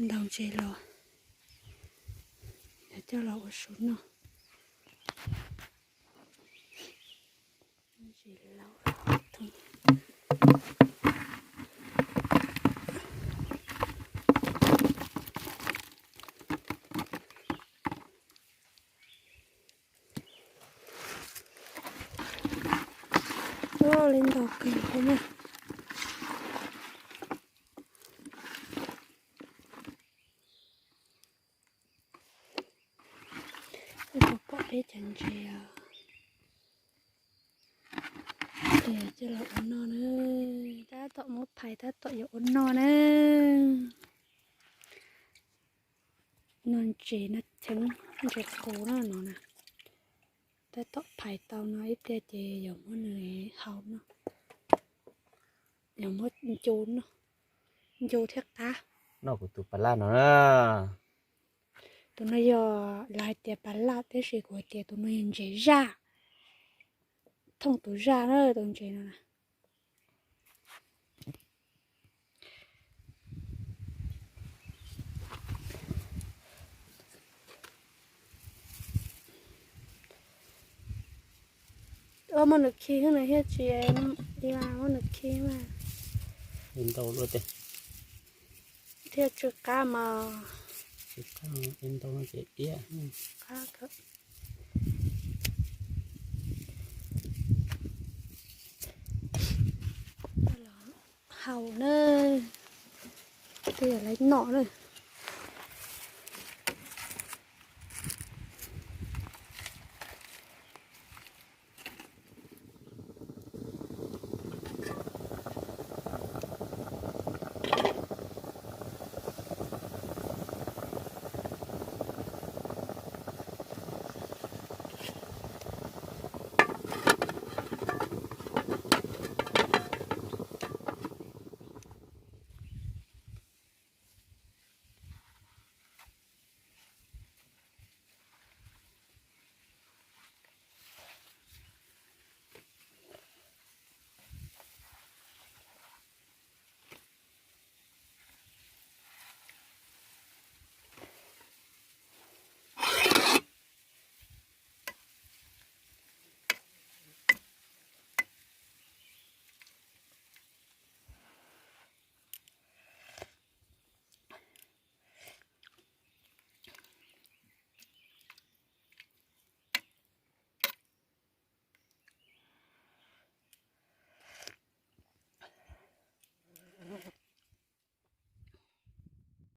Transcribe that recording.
Ntaus ntses los, coj los ua su noj. Li ntaus kawg nkaus na. Pom peb cov ntses, coj los ua noj na. Tab tom muab phais tab tom yuav ua noj na. Noj ntses, noj cheeb, ntses qus no no na. Tab tom phais tau no ib pliag ces yuav muab nws hau noj, yuav muab ncu noj, ncu thiab qab. Noj kuv tus pas laj no na. Tus no yog lawv hais tias pas laj tab sis kuv hais tias tus no yog ntses zaj, thooj tus zaj na tus ntses no na. Ua muab nws khi xwb na thiab tsis, muab nws khi mas ntau luaj tiag. Thiab tsw qab mas, tsw qab ntau ces diab qab. Hau na, twb yog lawv noj na.